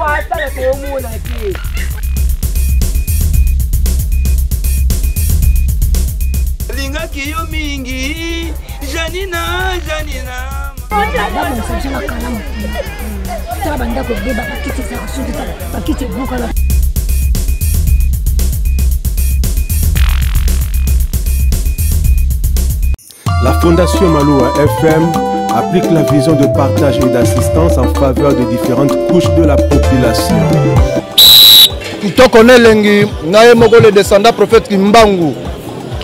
Fatala toomona te. Lingaki yo mingi Janina Janina. Babongisa biso na kalamu tala bandako ebeba bakiti ezalaka soki tala bakiti ebukana. La Fondation Maloua FM applique la vision de partage et d'assistance en faveur de différentes couches de la population. Kitoko na elengi na ye moko le descendant prophète Kimbangu,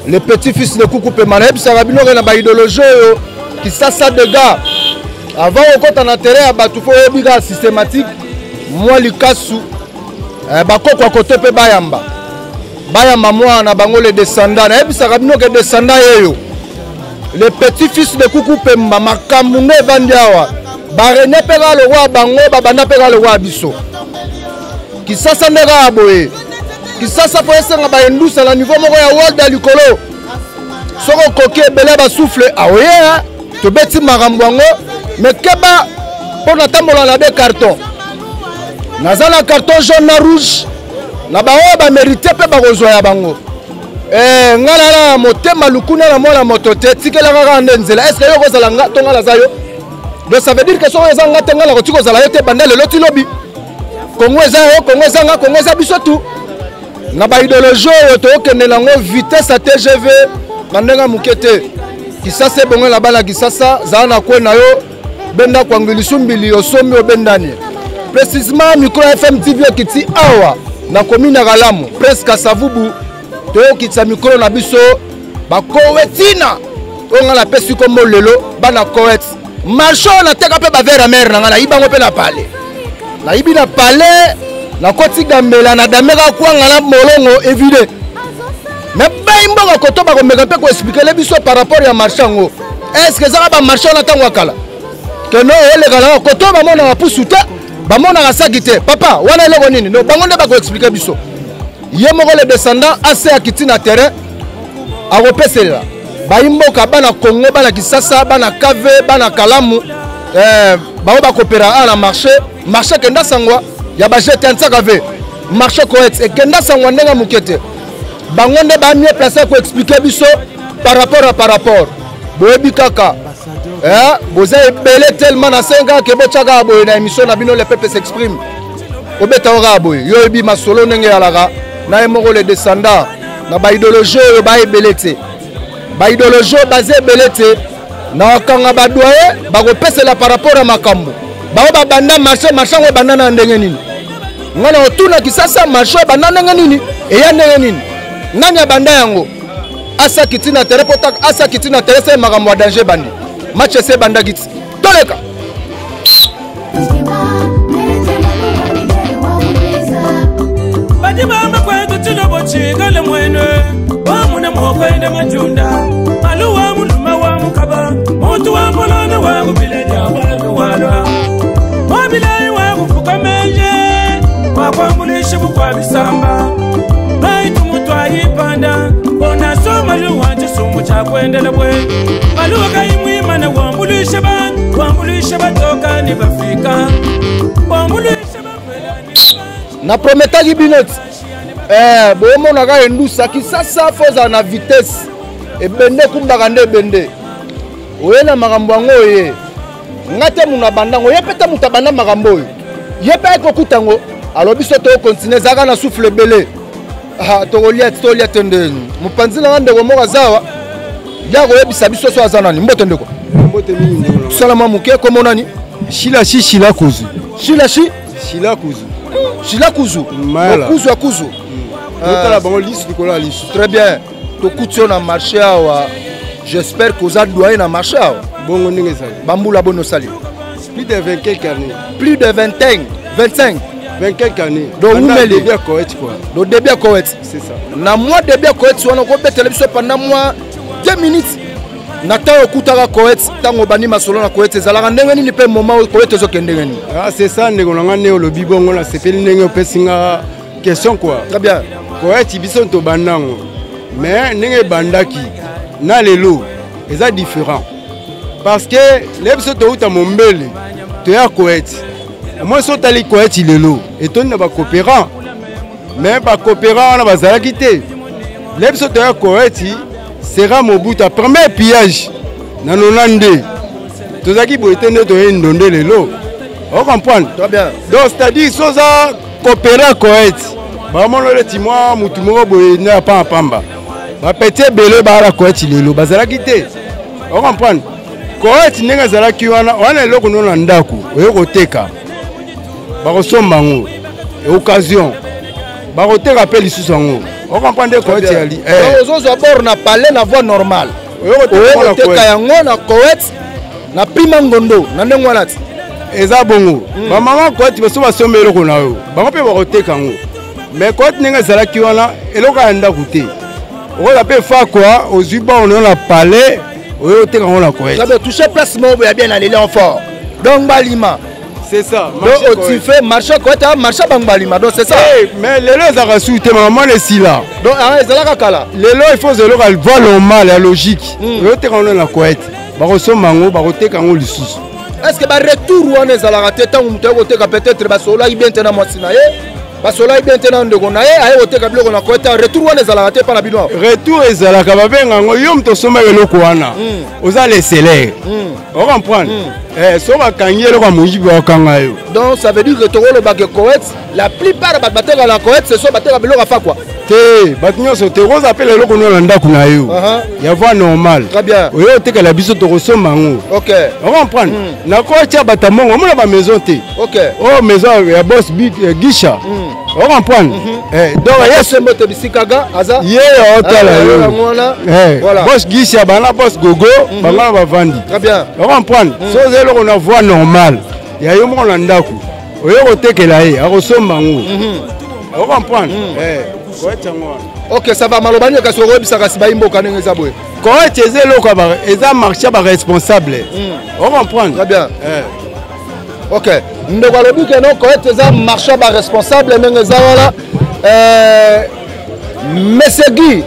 le petit-fils de Kuku Pema. Nayebisaka bino ke na ba idéologie oyo Kisasa dega avant okota na terrain ya bato fo oyebi kaka systématique mwa likasu eh, bakoko ya kote mpe bayamba bayamba mwana na bango le descendant. Nayebisaka bino ke descendant yeyo le petit-fils de Kuku Pemba, makambo nde evandi awa barene mpe kaka lokola bango babanda mpe kaka lokola biso. Kisasa nde kaka boye. Kisasa mpo esenga baendusa na niveau moko ya world ya likolo. Soki okoki ebele ya basouffle aoye tobeti makambo yango me keba mpo natambola na de carton. Naza na carton jaune na rouge na baoyo bamerite mpe bakozwa ya bango. Eh, nga na motema lukuna na mwana moto te, tikelaka kaka nde nzela. Est-ce que yo kozala nga to nga naza yo? Donc ça veut dire que soki eza nga te, nga nakoki kozala yo te banda lelo ti lobi. Kongo eza yo, Kongo eza nga, Kongo eza biso tu. Na ba idéologie oyo tokende nango vitesse ya TGV na ndenge moke te. Kisasa ebongo na bana Kisasa, zala na kwe na yo, benda kwangu lisumbili osombi obendani. Précisément micro FM TV ekiti awa na commune ya Kalamu, presque Kasavubu, toyokitisa micro na biso bakowetina oyo ngai napesi kombo lelo bana Kowet. Marché oyo nateka mpe bavere ya mere na ngai, nayibi yango mpe na palais, nayibi na palais, nakoti gambela na dameka kwanga na molongo evide. Mais bai mboka koto bakomeka mpe koexplikele biso par rapport ya marché yango. Est-ce que ezaka bamarché wana ntango ya kala keno oleka na koto bamonaka pusu te, bamonaka saki te, papa wana eloko nini? No bango nde bakoexplike biso. Ye moko le descendant ase akiti na terrain akopeselela bayi mboka bana Congo, bana Kisasa, bana Kave, bana Kalamu, bango bakopera a na marché, marché ekenda sangwa ya ba GT Ntsaka V, marché Koet ekenda sangwa ndenge moke te. Bango nde ba mieux placé ko expliquer biso par rapport à par rapport. Boyebi kaka boza ebele tellement na senga ke botyaka boye na émission na bino le peuple s'exprime. Obeta kaka boye, yo oyebi masolo ndenge eyalaka na ye moko le descendant na ba idéologie oyo ba ebele te, ba idéologie oyo baza ebele te. Na kokanga ba doyen bakopesela par rapport ya makambo bango babanda marché, marché yango ebanda na ndenge nini? Nga na kotuna Kisasa marché ebanda ndenge nini, eya ndenge nini, nani abanda yango? Asaki ti na terrain po tak asaki ti na terrain se makambo ya danger ebandi match ese ebandaki ti toleka. Badi bamba kwetu chilobo chikale mwene wamuna mwokwende majunda maluwa muluma wa mukaba muntu wa mulona wa kubileja wanu walwa wabilayi wa kufuka menje wakwambulisha bukwa bisamba baitu mutu ayipanda ona soma luwa chisumbu chakwendela bwe maluwa kayimwimana wambulisha bantu wambulisha batoka ni bafika wambulisha bafela ni Na prometaki bino ti. Bomonaka endusa Kisasa fo ozala na vitesse ebende ekumbaka nde ebende oye na makambo yango oye nga te moto abanda yango ye mpe te moto abanda makambo oyo ye mpe akokuta yango alobi so tokokontinue ezalaka na souffle ebele. Ah, tokolia te, tokolia te ndeni mopanzi na nga ndeko moko aza awa ya koyebisa biso so aza nani. Mbote ndeko. Mbote mingi ndeko na nga. Sala mwa moke, kombo nani? Shila shi Shila Kuzu. Shila shi? Shila Kuzu. Shila Kuzu. Mayala. Kuzu ya Kuzu. Totala bango lisu likolo ya lisu. Très bien. Tokuti yo na marché awa. J'espère que oza doyen na marché awa. Bongo ndenge ezali. Bambula boni osali? Plus de 20 quelques années. Plus de 21, 25. 20 quelques années. Donc, Pendant Oumeli. début ya Koweït, quoi. Donc, début ya Koweït. C'est ça. Na mois début ya Koweït, wana okobetela biso pendant mois 2 minutes. Na ntango okutaka Koweït, ntango obandi masolo na Koweït, ezalaka ndenge nini mpe moment oyo Koweït ezokende ndenge nini? Ah, c'est ça, ndeko na nga nde olobi bongo, nasepeli ndenge opesi nga question, quoi. Très bien. Koweït biso tobanda yango. Mais ndenge ebandaki na lelo eza différent. Parce que les biso touta mombele toya Koweït. Omoni so otali Koeti lelo etondi na bacoopérant, mais bacoopérant wana bazalaki te. Le biso toya Koeti sera Mobutu premier pillage na 92, tozalaki boye te nde toyei ndonde lelo. Ocomprendre? Donc c'est-à-dire so oza coopérant Koeti, bamona neti mwa motu moko boye nde ya pamba pamba. Bapeti ebele baala Koeti lelo bazalaki te. Ocomprendre? Koeti ndenge ezalaki wana wana, eloko no na ndako oye koteka, bakosomba yango, occasion bakoteka mpe lisusu yango. Ocomprendre? Koeti yali ozozwa bord na palais na voie normale, oye koteka yango na Koet na prima ngondo na ndenge wana ti. Eza bongo. Bamama Koeti baso basomba eloko na yo, bango mpe bakoteka yango. Mais Koeti ndenge ezalaki wana, eloko ya ndako te, okoza mpe fakwa, ozwi bord no na palais, oyo oteka yango na Koet. Touche place moko boya bien na leli en fort, donc balima. C'est ça. Donc otife marché Koet, marché bango balima, donc c'est ça. Hey, mais lelo ezalaka su te, mama mwana esila. Donc ezalaka kala. Lelo il faut eloko ya voie normale ya logique, oyo oteka yango na Koet, bakosomba yango, bakoteka yango lisusu. Est ce que baretour wana ezalaka te? Ntango moto aye koteka, peut-être basololaki bien te na mwasi na ye, basololaki bien te na ndeko na ye, aye koteka biloko na Koeta, retour wana ezalaka te mpa na bino? Retour ezalaka, babenga yango yo moto osombaka eloko wana, oza receleur. Ocomprendre? So bakangi eloko ya moyibi, bakanga yo. Donc ça veut dire que tokolobaka Koet, la plupart bato bateka na Koet, ce sont bateka biloko afa quoi? Te, bato nyonso te. Okoza apela eloko no na ndako na yo ya voie normale, oyo otekela biso, tokosomba yango. Ocomprendre? Nakotia bato mbongo, omona bamaison te, oyo maison ya boss Gisha. Ocomprendre? Donc yesembo te bisikaga aza. Ye otala yo boss Gisha, bana boss Gogo, bango na bavandi. Ocomprendre? So oza eloko na voie normale ya yo moko na ndako, oyo kotekela ye, akosomba yango. Ocomprendre? Koeti yango wana. Ok, ça va. Maloba nini kasi okoyebisa kasi bayimboka ndenge eza boye? Koeti eza eloko, eza marché ya baresponsable. Ocomprendre? Très bien. Ok, ndeko alobi ke no, Koet eza marché ya baresponsable ndenge eza wana. Monsieur Guy,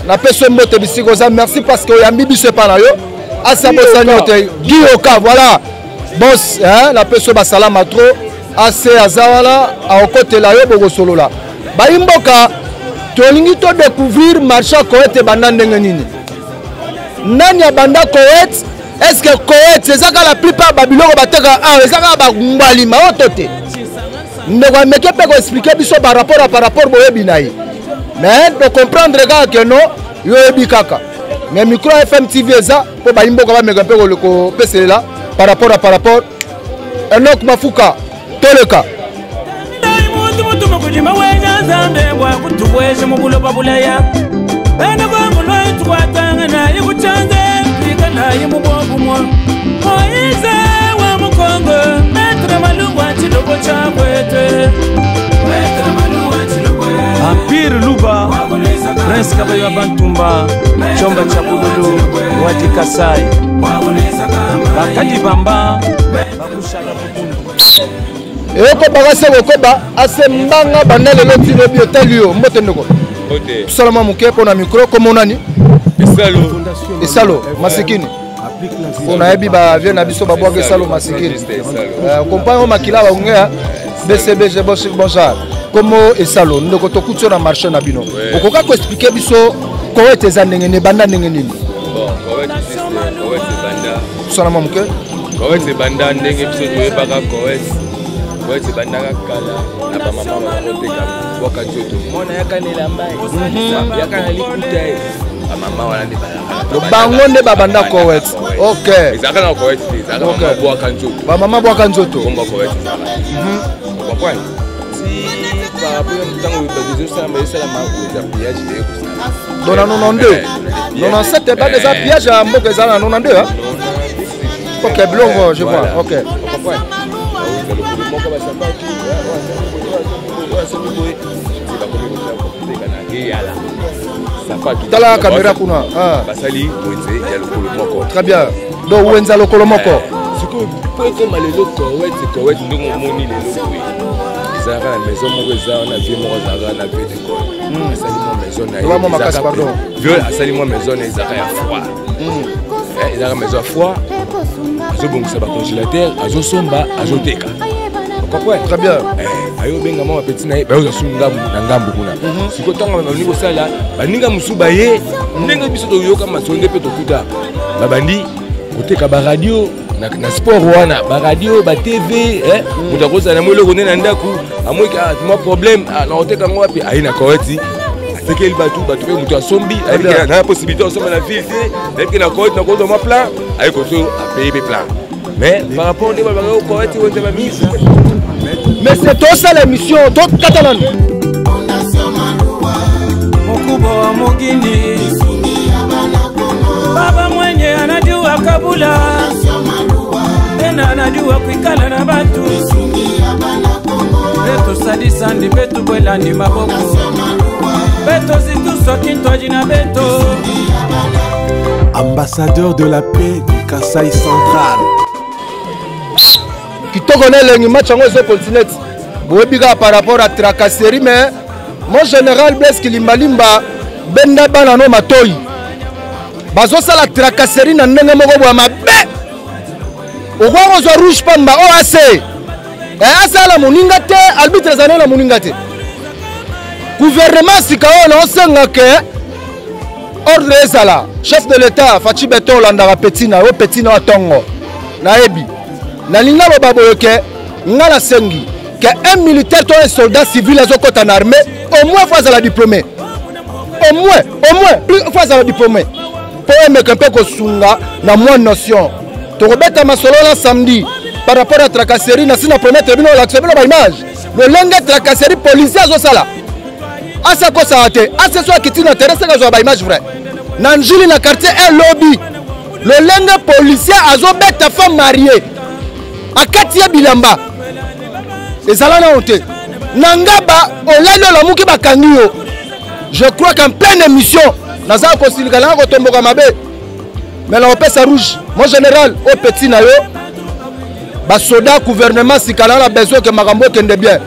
napesi yo mbote bisika oza. Merci parce que oyambi biso epa na yo. Asa bosani yo te, Guy Oka, voilà, boss. Napesi yo basalama trop. Ase aza wana, akokotela yo, bokosolola. Bayimboka, tolingi todécouvrir marché ya Koet ebanda ndenge nini, nani abanda Koet. Est ce que Koet eza kaka la plupart babiloko bateka awa eza kaka bangwalima oyo to te? Ndeko ameki mpe koexpliquer biso par rapport à par rapport boyebi na ye, mais tocomprendre kaka ke no, yo oyebi kaka. Mais micro FM TV eza mpo bayimboka bameka mpe kopeselela par rapport à par rapport. Enok Mafuka, toleka. Mutu mukujima wenya Nzambe bwakutubweshe mubuloba bulaya bene bwangulwa tukwatanga naye kuchanze twika naye mubwobumwa Moize wa Mukongo Metre Malungwa chilobo chakwete. Empire Luba, Prince Kabayo Bantumba, Chomba cha Bululu, Wadi Kasai, Bakadi Bamba, Bakushala Bukundu. Eyokobaka se kokoba ase mbanga banda lelo tino bi otali yo. Mbote ndeko, tosalama moke mpo na micro. Kombo nani? Esalo. Esalo Masikini, mpo nayebi bavie na biso babwaka Esalo Masikini, comprendre o makila baongea BCBG bonsoir. Komo Esalo, ndeko, tokuti yo na marché na bino, okoka koexpliquer biso Koet eza ndenge nini, ebanda ndenge nini? Tosalama moke. Koet ebanda ndenge biso toyebaka Koet. Koet ebandaka kala na bamama bakoteka bwaka nzoto, mwana yaka na elamba ye, yaka na likuta ye, bamama wana nde. Bango nde babanda Koet, ok. Ezalaka na Koet te, ezalaka mama bwaka nzoto. Bamama bwaka nzoto. Komba Koet ezalaka, ocomprendre? Si par rapport ntango bato ezosalama, ezosalama eza pillage eye kosala. Donc na 92, 97 ebanda, eza pillage ya mboka, eza na 92. Ok, bilongo, je vois, ok. Moko basapatu asomi boye, bakomi koteka na eyala sapatu. Tala caméra kuna. Basali wenze ya lokolo moko. Très bien, donc wenza lokolo moko. Sikoyo po ekoma lelo Kowet, Kowet ndenge omoni lelo boye, ezalaka na maison moko eza wana, vieux moko azalaka na vieux d'école, asali mwa maison na ye, vieux asali mwa maison na ye, ezalaka ya froid, ezalaka maison ya froid, azobongisa bacongélateur, azosomba, azoteka. Comprendre? Très bien. Ayo benga mwa petit na ye bayoza su ngambu na ngambu kuna. Sikoyo ntango babandi kosala baninga mosusu baye ndenge biso toyoka masolo nde mpe tokuta babandi koteka baradio na, na sport wana baradio batv eh? Moto akozala na mwa eloko nde na ndako amoki ah, mwa problème ah, na koteka yango wapi, aye na Koweït, atekeli bato, bato mpe moto asombi, ayebi ke na possibilité osomba na ville te, nayebi ke na Koweït nakozwa mwa plan, aye koso apaye mpe plan. Mais par rapport nde balobaka Koweït wenze bamise. Mais c'est tosala émission, tokata nanu. Mukubwa wa mugini, baba mwenye anajua kabula, tena anajua kuikala na batu, betusadisandi betubwelandi maboko, betozitusoki ntwaji na beto. Ambassadeur de la paix du Kasaï central. Kitoko na elengi, match yango ezokontinue ti boyebi kaka par rapport à tracasserie. Mais mon général Blaise Kilimbalimba, benda bana no matoi, bazosala tracasserie na ndenge moko boya mabe. Okoki kozwa rouge pamba oyo ase asala moninga te, arbitre azali na moninga te. Gouvernement sika oyo naosenga ke ordre ezala, chef de l'État Fatshi Béton, olandaka petit na yo, petit na yo atongo nayebi. Nalingi naloba boye ke nga nasengi ke un militaire to un soldat civil azokɔta na armée, au moins faut azala diplômé, au moins plus faut azala diplômé mpo emeka mpe kosunga na mwa notion. Tokobeta masolo na samedi par rapport à tracasserie. Nasi na promettre bino, olakisa bino baimage lolenge tracasserie policier azosala. Asa akosaka te, ase so akiti na terrain, seka azwa baimage vrai na Njili na quartier elobi lolenge policier azobeta femme mariée, akati ye bilamba. Ezala nano te na Ngaba, olali olamuki bakangi yo. Je crois qu'en pleine émission naza kosilika nanga kotomboka mabe, mais na kopesa rouge mon général o petit na yo basoda. Gouvernement sika na besoin ke makambo ekende bien.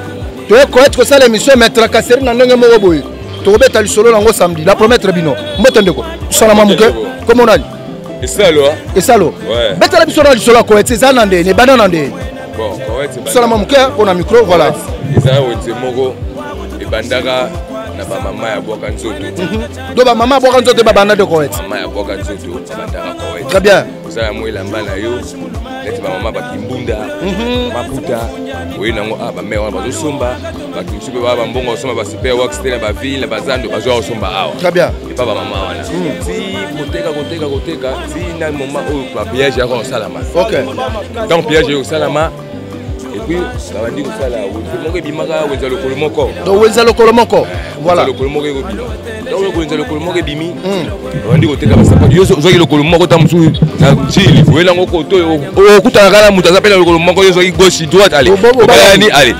Toyekoyeti kosala émission, mais tracasserie na ndenge moko boye, tokobeta lisolo nango samedi, na promettre bino. Mbote ndeko, salama moke, komo nani? Esalo. Esalo, betala biso na lisolo ya Koweït, eza na ndeni, ebanda na ndeni? Salama moke mpona micro, voilà. Eza wenze moko ebandaka na bamama ya bwaka nzoto. Do bamama ya bwaka nzoto babanda de Koweït? Mama ya bwaka nzoto babandaka Koweït. Très bien. Ozala mwa elamba na yo neti bamama bakimbunda, maputa oye nango, a bamare wana bazosomba. Bato mosusu mpe baa bambongo basomba basuper wax te na baville na bazando, bazwa kosomba awa. Très bien. Epa bamama wana ti koteka, koteka, koteka ti na moment oyo bapillage yaka kosalama. Donc pillage oyo kosalama, et puis babandi kosala wenze moko ebimaka, wenza lokolo moko. Donc wenza lokolo moko, voilà. Lokolo moko ekobima. Donc wenza lokolo moko ebimi, babandi koteka basapatu. Yo ozwaki lokolo moko ta mosusu na Njili, oyelango koto, okutana kaka na moto aza mpe na lokolo moko, yo ozwaki gauche, droite, ale obayani, ale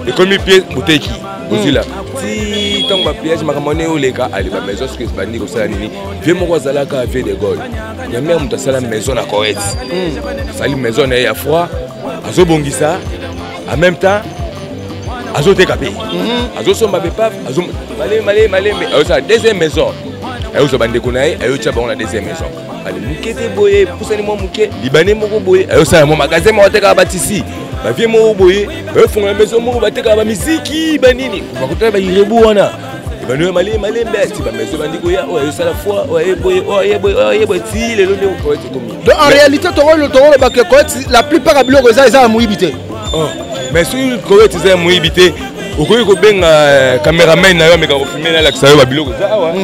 ekomi pie moteki ozwila ti ntango bapillage makambo wana oleka. Ale bamaison soki bandi kosala nini, vieux moko azalaka vieux de Gaulle ya mare, moto asala maison na Koweït, asali maison na ye ya froid, azobongisa, en même temps azoteka mpe, azosomba mpe paf, malembe malembe malembe ayosala deuxième maison, ayozwa bandeko na ye, ayotya bango na deuxième maison. Ale moke te boye pusani mwa moke, Libanais moko boye ayosala mwa magasin moko atekaka batisi, bavieux moko boye bayofongola maison moko batekaka bamiziki banini, bakotala bayirebu wana ebandi oyo malembe malembe ti bamaison bandi koya, oyo ayosala foi, oyo aye boye, oyo aye boye, oyo aye boye, ti lelo nde Koweït ekomi. Donc en réalité tokoloba ke Koweït, la plupart ya biloko eza ya moyibi te? Mais soki Koweït eza ya moyibi te, okoki kobenga cameraman na yo ameka kofilmer, nalakisa yo babiloko eza awa,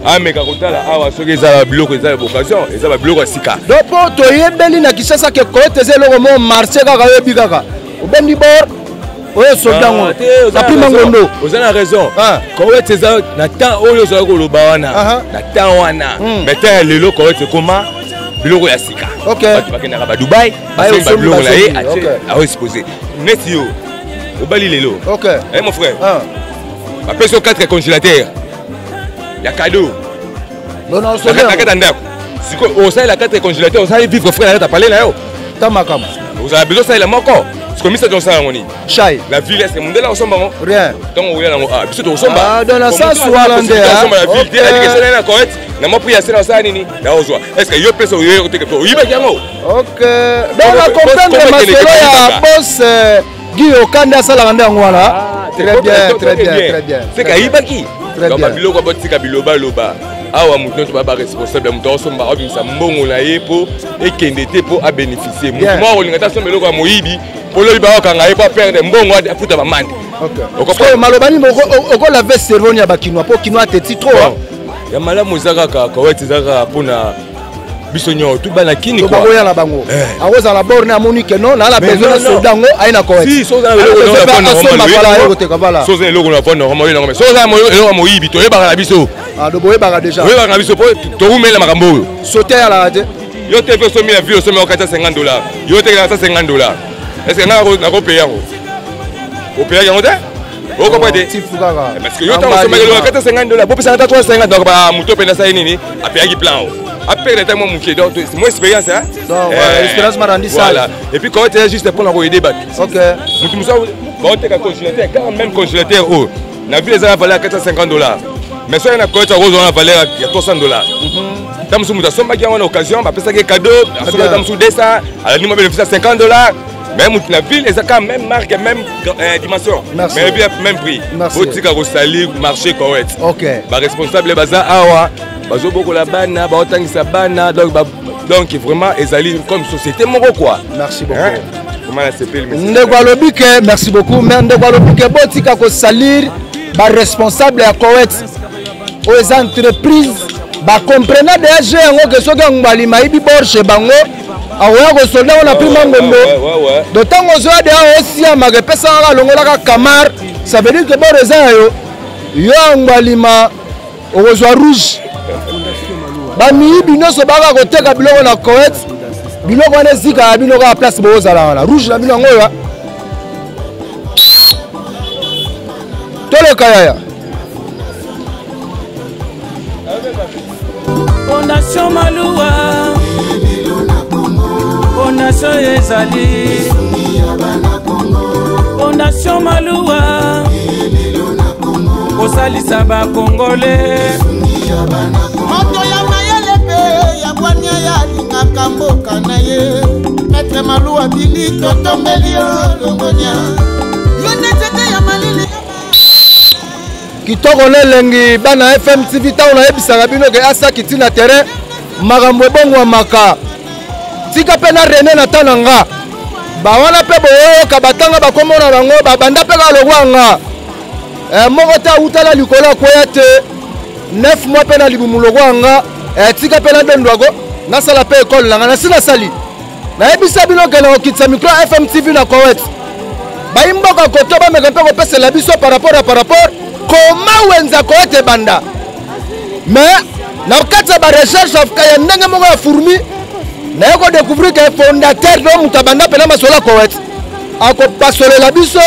ameka kotala awa soki eza babiloko eza ya occasion, eza babiloko ya sika. Donc mpo toyebeli na Kinshasa ke Koweït eza eloko moko marché kaka, oyebi kaka obendi bor oyo soda yango na prima ngondo. Oza na raison, Koweït eza na temps oyo ozalaki koloba wana, na temps wana. Mais temps ya lelo, Koweït ekoma biloko ya sika. Bato bakendaka badubai, basombi babiloko na ye, aoexpose neti yo obali lelo. Eh, mon frère, bapesi yo 4 congélateur ya cadeau na kati ya ndako. Sikoyo osalela 4 congélateur, osali vivre frère na kati ya palais na yo? Ta makambo. Ozala besoin osalela moko, sikoyo misato osala yango nini? Chai na ville est mondele akosomba yango? Rien. Ntango oya nango, ah, biso tokosomba. Donc na sens wana nde. Osomba na ville te, nabiki esala na Koweït na mwa prix ya se na osala nini na ozwa. Est ce que yo pesa oyo oteke to oyibaki yango? Ok, donc na comprendre masolo ya boss. Guy Okande asalaka nde yango wana. Ah, très bien, très bien, très bien. C'est qu'ayibaki. Donc babiloko batika bilobaloba awa moto nyonso baya baresponsable ya moto akosomba abimisa mbongo na ye mpo ekende te mpo abénéficie moto moko akolinga te asomba eloko ya moyibi mpo lobi bakokanga ye mpo aperdre mbongo afuta bamande. Maloba nini okolave cerveau ya bakinois mpo kinois ateti trop? Ya malamu eza kaka Kowet, eza kaka mpona biso nyonso tu bana kini. Bakoya na bango, eh. Akozala borne, amoni ke non, naa na besoin na soldat yango, aye na Kowet. Soza eloko na voie normal oyo nango, mais soza eloko ya moyibi, toyebaka na biso. Ah, donc boyebaka déjà? Toyebaka na biso po toumela makambo oyo. Sote ayalaka te. Yo te, mpe osomi ya ville, osomi yango 450 dollars, yo tekela 150 dollars, est ce que nga nakopaye yango? Opeyaki yango te, okopa te, parce que yo ntango osomaki eloko ya 450 dollars, bopesaka ata 350. Donc moto mpe nasali nini? Apeyaki plan o apekela ata mwa moke. Donc moi, expérience, hein. Donc expérience m'a rendu ça. Voilà, et puis quand tu juste mpona koyede bato, moto mosusu baoteka congélateur, quand même congélateur oyo na ville eza na valeur ya 450 dollars, mais soki na Koyota akozwa na valeur ya 300 dollars. Ta mosusu moto asombaki yango na occasion, bapesaki cadeau, asombaki ta mosusu 200, alandi mwa bénéfice ya 50 dollars. Mais moto na ville eza kaka même marque, même dimension, mais bien même prix. Botika kosalir marché Kowet. Baresponsable baza awa, bazobokola bana, baotangisa bana, donc, donc vraiment ezali comme société moko quoi. Merci beaucoup, hein? Ndeko alobi ke merci beaucoup, mais ndeko alobi ke botika kosalir baresponsable ya Kowet oyo eza entreprise. Bacomprena deya jeu yango ke soki angbalima ayibi borshe, bango akoya kosolda ngo na prix mangondo. Donc ntango ozoya deya osiamaka, epesaka alongolaka kamar, ça veut dire que bor eza ya yo. Yo angbalima okozwa rouge. Bamiyibi nyonso baka koteka biloko na Koet, biloko wana ezikaka bino kaka place bozala wana, rouge na bino yango oyo. Toleka yaya. Fondation Maluwa, fondation ezali Fondation Maluwa, kosalisa bakongole. Moto ya mayele mpe ya bwania, ya alingaka mboka na ye, Maître Maluwa Bili, totombeli yo longonia, yo nde nzete ya malili. Kitoko na elengi, bana FM TV. Ntango nayebisaka bino ke asaki ntina terrain, makambo ebongwamaka. Tika mpe na rene na ta na nga bawana mpe boyoka batanga bakomona bango babanda mpe kaka lokwa nga. Eh, moko te awutala likolo akweya te, 9 mois mpe na libumu lokwa nga. Eh, tika mpe nadondwako, nasala mpe ekole na nga, nasi nasali. Nayebisa bino ke na kokitisa micro FM TV na Kowet, bayi mboka koto bameka mpe kopesela biso par rapport ya par rapport koma wenza Kowet ebanda. Mais na kati ya barecherche ya ndenge moko ya fourmi, naye kodécouvrir ke fondateur do moto abanda mpena masolo ya Kowet akopasolela biso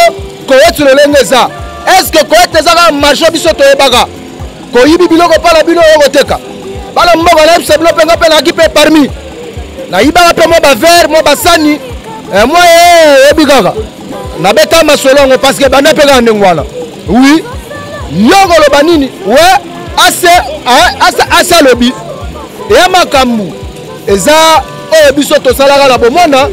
Kowet lolenge eza. Est ce que Kowet eza kaka marché biso toyebaka koyibi biloko mpa na bino oyo koteka? Bana mboka, nayebisa bino mpe nga mpe nayaki mpe parmi, nayibaka mpe mwa bavere, mwa basani, eh, mwa oyebi kaka nabeta masolo yango, parce que banda mpe kaka ndenge wana. Oui, yo koloba nini? We ase ase ase alobi eya makambo eza oyo biso tosalaka na bomwana,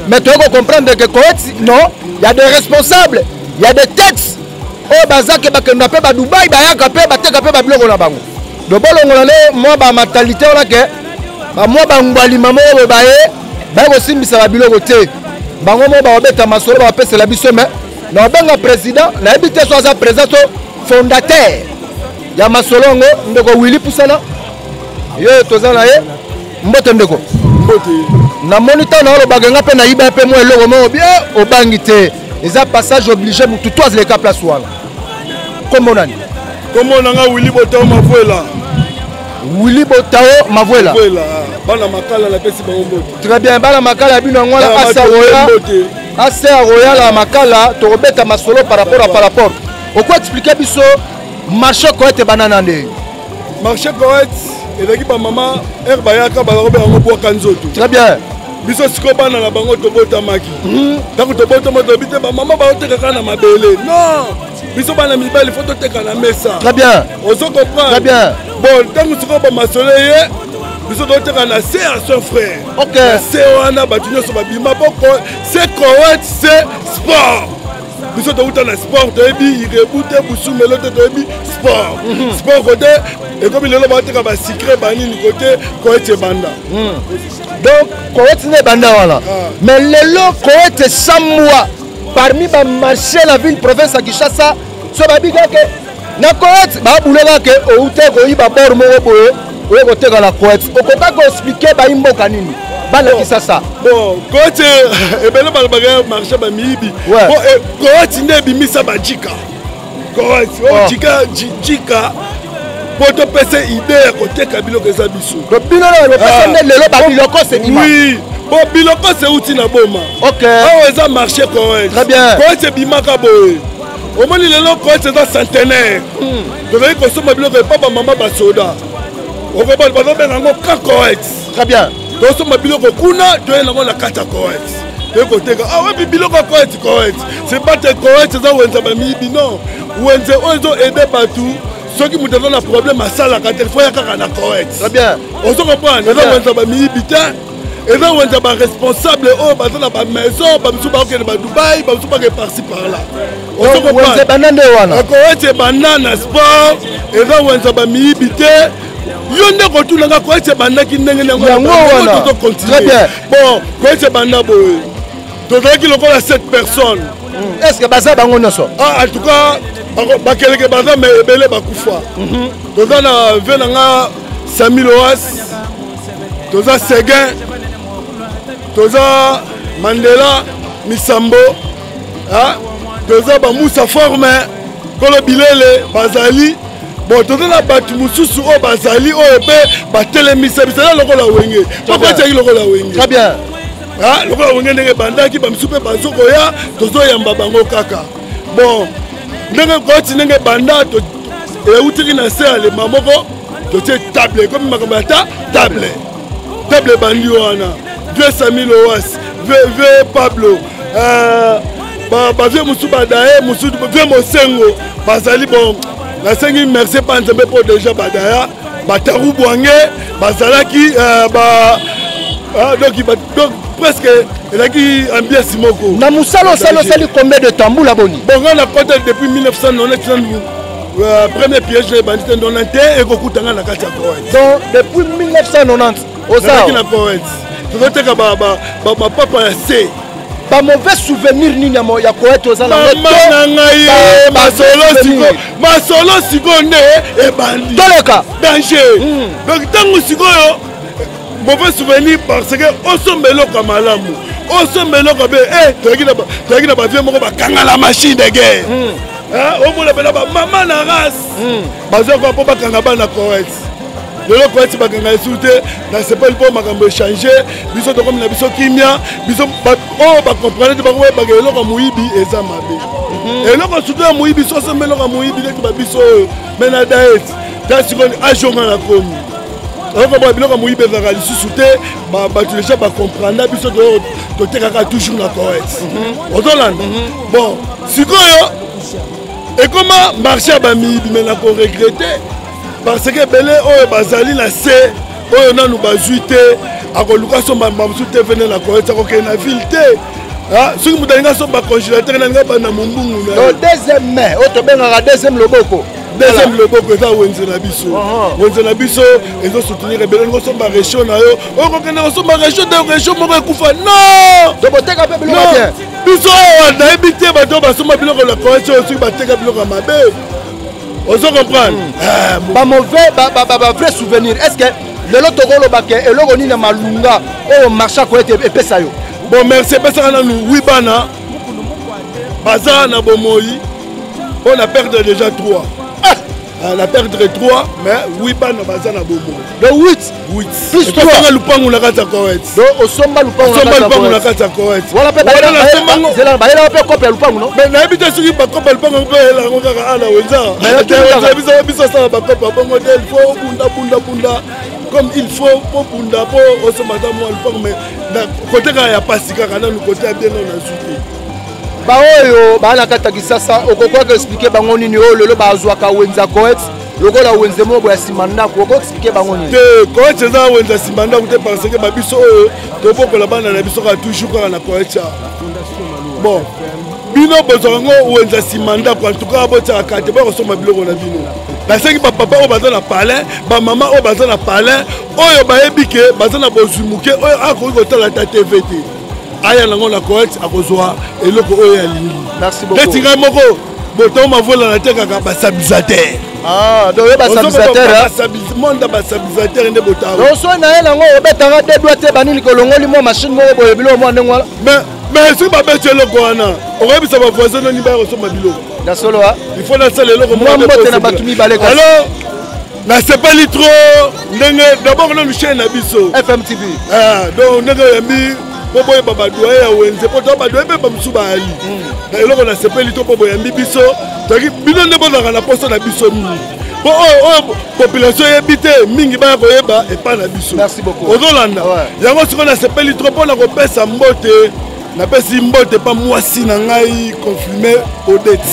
mais toyei kocomprendre que Koet non, ya des responsables, ya des têtes oyo baza ke bakenda mpe badubai, bayaka mpe bateka mpe babiloko na bango. Do bolongola nde mwa bamentalité wana ke bamwa bangwalima moko boye baye baye kosimbisa babiloko te. Bango moko bakobeta masolo, bakopesela biso. Me na kobenga président, nayebi te so aza président to fondateur ya masolo yango. Ndeko Willi Pusana, yo toza na ye. Mbote ndeko. Mbote. Namoni ntango naolobaka nga mpe nayiba mpe mwa eloko moko bien, obangi te, eza passage obligé, mutu to azaleka place wana. Kombo nani? Kombo na nga Willi Botao Mavuela. Willi Botao Mavuela. Mavuela, bana Makala, napesi bango mbote. Très bien, bana Makala ya bino yango wana, asa roya, asa royal ya Makala. Tokobeta masolo par rapport à par rapport. Oko expliquer biso marché Koete banana nde? Marché Koete ezalaki bamama ere bayaka, bazalaka yango bwaka nzoto. Très bien. Biso sikoyo bana na bango tobotamaki. Ntango tobotama, tolobi te bamama baotekaka na mabele, non, biso bana mibali fo toteka na mesa. Très bien. Ozo comprendre? Très bien. Bon, ntango sikoyo bamasolo ye, biso toteka na se ya son frère. Ok. Na se wana bato nyonso babima po se Koet, se sport. Biso touta na sport, toyebi irebu te, busumelo te, toyebi sport. Sport kote ekomi lelo bateka basucre banini kote Koete ebanda. Donc Koete nde ebanda wana. Mais lelo Koete esambwa parmi bamarché la ville province ya Kinshasa. So babi kake na Koete babulaka ke outa koyiba bor moko boye oye koteka na Koete. Okoka koexplike bayi mboka nini bana Kisasa? Bon, Koete ebele balobaka marché bamiyibi. Bon, Koete nde ebimisa bajika Koete oyo jika jika mpo topesa idée ya koteka biloko eza biso. Bino na bopesa nde lelo babiloko sebima. Oui, bon, biloko euti na Boma. Awa eza marché Koete. Très bien. Koete ebimaka boye. Omoni lelo Koete eza centenaire. Tozali kosomba biloko epa bamama basoda, okobona bazobenga yango ka Koete. Très bien. Tosomba biloko kuna, toye nango na kati ya Koete, toye koteka. Ah, wapi biloko ya Koete? Koete c'est pas te Koete eza wenze bamiyibi, non. Wenze oyo ezo aide bato. Soki moto aza na problème asalaka te, fo ya kaka na Koete. Très bien. Ozo comprendre? Eza wenze bamiyibi te, eza wenze baresponsable oyo baza na bamaison. Bamisusu bakokende badubai, bamisusu bakende parci par là. Wenze ebanda nde wana. Koete ebanda na sport, eza wenze bamiyibi te. Yo nde kotunanga Koete ebandaki ndenge yango wana. Tozocontinue. Bon, Koete ebanda boye, tozalaki lokola 7 personnes. Est ce que baza bango nyonso? Ah, en tout cas bakeleke baza, me ebele bakufa. Toza na ve na nga Sami Loas, toza Seguin, toza Mandela Misambo, toza bamusa forme kolo bilele bazali. Bon, toza na bato mosusu oyo bazali oyo mpe batelemisa biso. Eza lokola Wenge, poko etiaki lokola Wenge. Très bien. Lokola Wenge ndenge ebandaki, bamisusu mpe bazokoya, tozoyamba bango kaka. Bon, ndenge koti ndenge ebanda, eutiki na se ya lema moko, totie table, ekomi makambo ya ta table. Table ebandi wana, vieux Sami Loas, vieux Pablo, bavie mosusu badaye mosusu, vieux Mosengo bazali. Bon, nasengi merci mpa Nzambe mpo déjà badaya bataru bwange bazalaki donc presque ezalaki ambiance moko. Na mosala osali, osali combien de temps, mbula boni? Bon, ngai nakota depuis 1990. Premier piège ebandi te 91, ekokutanga na kati ya Koet. Donc depuis 1990 ozalaki na Koet, tozoteka bapapa ya se. Bamauvais souvenir nini ya Koete oza? Mama na ngai, masolo sikoyo, masolo sikoyo nde ebandi. Toleka. Danger. Donc ntango sikoyo mauvais souvenir, parce que osomba eloko ya malamu, osomba eloko be, tozalaki na bavie moko bakanga la machine de guerre. Omona mpena bamama na race bazwaka mpo bakanga bana Koete. Lelo Koete bakanga esu te. Nasepeli mpo makambo echange. Biso tokomi na biso kimia. Biso oyo bacomprendre te, bango bayebaka eloko ya moyibi eza mabe. Eloko surtout ya moyibi, so osomba eloko ya moyibi neti babiso oyo me na diet ta sikoyo ajonga na komi okoboya biloko ya moyibi ezalaka lisusu te. Bato deja bacomprendre, biso totekaka toujours na Koete. Ozolanda? Bon, sikoyo ekoma marché ya bamiyibi, me na koregrete parce que ebele oyo bazali na se oyo nanu bazwi te, akoluka somba mosusu te vene na Koete, akokende na ville te. Soki moto alingi asomba congélateur, nalinga banda mombungu. Na deuxième mai oyo tobengaka deuxième loboko. Deuxième loboko eza wenze na biso. Wenze na biso ezosoutenir ebele. Olingi osomba réchaud na yo, okokende kosomba réchaud te, réchaud moko ekufa, non. Toboteka mpe biloko bien. Biso awa nayebi te bato oyo basomba biloko na Koete oyo, soki bateka biloko ya mabe, ozo comprendre? Bamauvais, bavrai souvenir, est ce que lelo tokoloba ke eloko nini ya malunga oyo marché Koete epesa yo? Bon, merci. Epesaka nanu wi bana baza na bomoi mpo na perdre déjà 3, na perdre 3, mais wi bana baza na bomoi. Donc 8. 8 plus 3 lupangu na kati ya Koete. Donc osomba lupangu? Osomba lupangu na kati ya Koete. Wana mpe bayelaka mpe kope ya lupangu, no? Mais nayebi te soki bakope ya lupangu mpe eyelango kaka ala wenza. Biso biso osala bakope ya bongo te. Il faut obunda bunda bunda comme il faut mpo bunda mpo osomba ata mwa lupangu, mais kote kaka ya pasi kaka nanu, kote ya bien nano nazwi te. Baoyo baa na kati ya Kisasa, okokoka explike bango nini oyo lelo bazwaka wenze ya Koete lokola wenze moko boya nsima ndako? Oko explike bango nini? Te, Koete eza wenze ya nsima ndako te, parce que babiso oyo tobokola bana na biso kaka toujours kaka na Koete. Bon, Bino bozwaka yango wenza nsima ndako, antuka botiaka kate bokosomba biloko na bino. Nasengi bapapa oyo baza na palais, bamama oyo baza na palais, oyo bayebi ke baza na bozwi moke, oyo akoki kotala ata TV te, aya nango na Coex, akozwa eloko oyo alingi. Neti ngai moko botango mavola natekaka basabilisateur. Ah, donc yo basabilisateur, monde ya basabilisateur nde botango. Donc soki na ye nango obetanga de doigt te, banini kolongoli mwa machine moko boye, biloko mwa ndenge wana. Mais soki babeti eloko wana, okoyebisa bavoisin noni baya kosomba biloko. Na solo, il faut nasala eloko. Mwa mbote na bato mibale. Kasi alors nasepeli trop ndenge d'abord nanu chaîne na biso FMTV. Ah, donc ndenge oyambi mpo boyeba badoye ya wenze, mpo to badoye mpe bamosusu bayali na eloko. Nasepeli to mpo boyambi biso, toki bino nde bozalaka na poso na biso mingi, mpo oyo oyo population eyebi te mingi baya koyeba epai na biso. Ozolanda yango sikoyo. Nasepeli trop mpo na kopesa mbote. Napesi mbote mpa mwasi na ngai Confirme Odette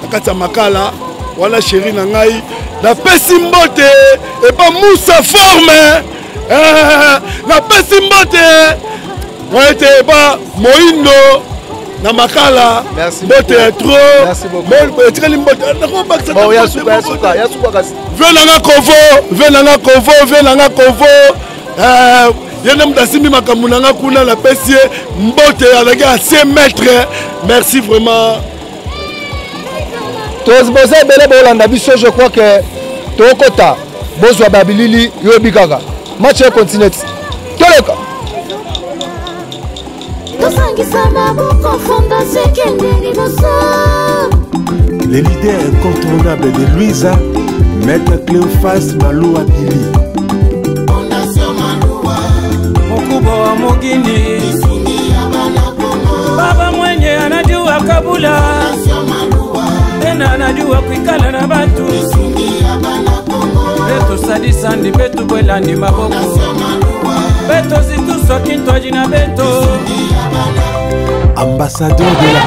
na kati ya Makala wana, chéri na ngai. Napesi mbote epa Musa Forme. Napesi mbote moye te epa Moindo na Makala, mbote ya trop. Etikali mbote nakobakisa ve nanga Kovo, ve nanga Kovo, ve nanga Kovo. Ye nde moto asimbi makambo na nga kuna, napesi ye mbote, azalaki ancien maître. Merci vraiment. Boza ebele bolanda biso, je crois que tokota bozwa babilili, yoyebi kaka match econtinue ti toleka. Tosangisa maboko, fondation ekende liboso. Le leader incontournable de Louisa, Maître Cléophas Maloua Billy. Mkubwa wa mugini, baba mwenye anajua kabula tena anajua kuikala na batu, betusadisandi betubwelandi maboko, betozitusoki ntwaji na beto. Ambassadeur de la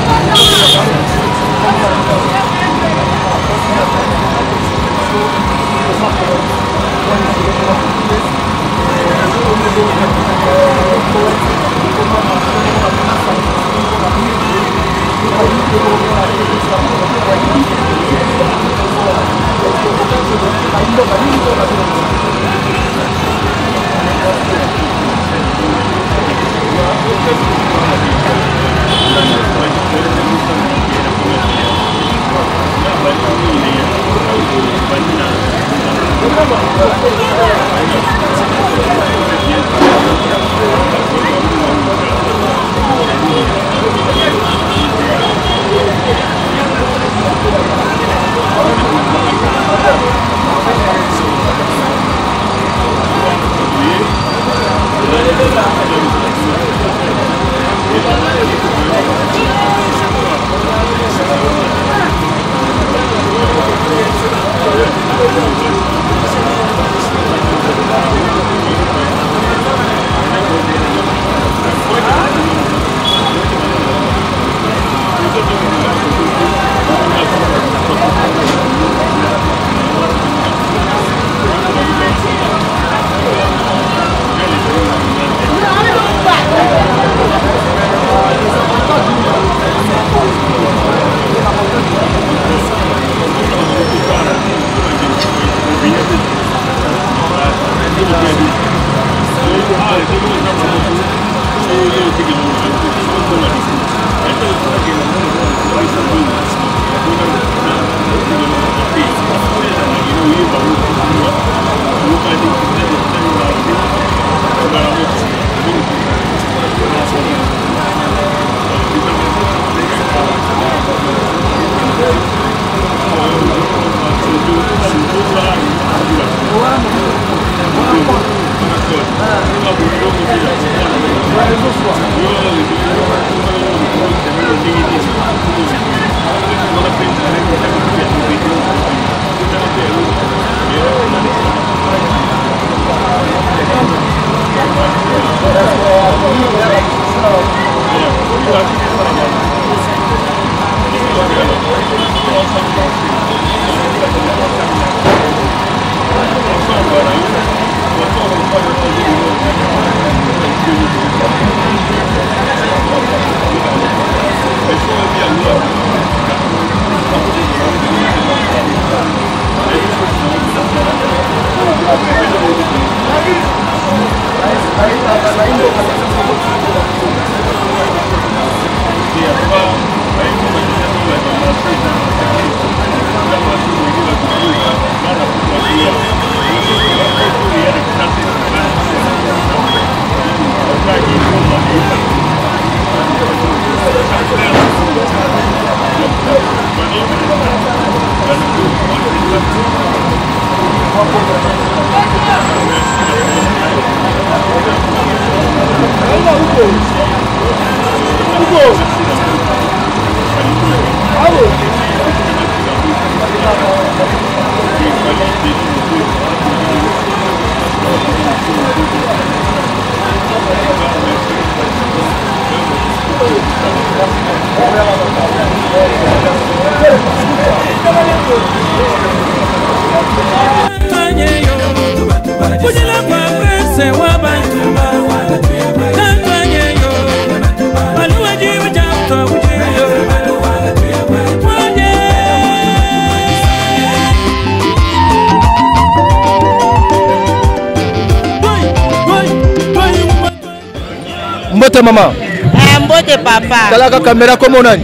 Mbote mama. Eh, mbote papa. Talaka kamera komo nani?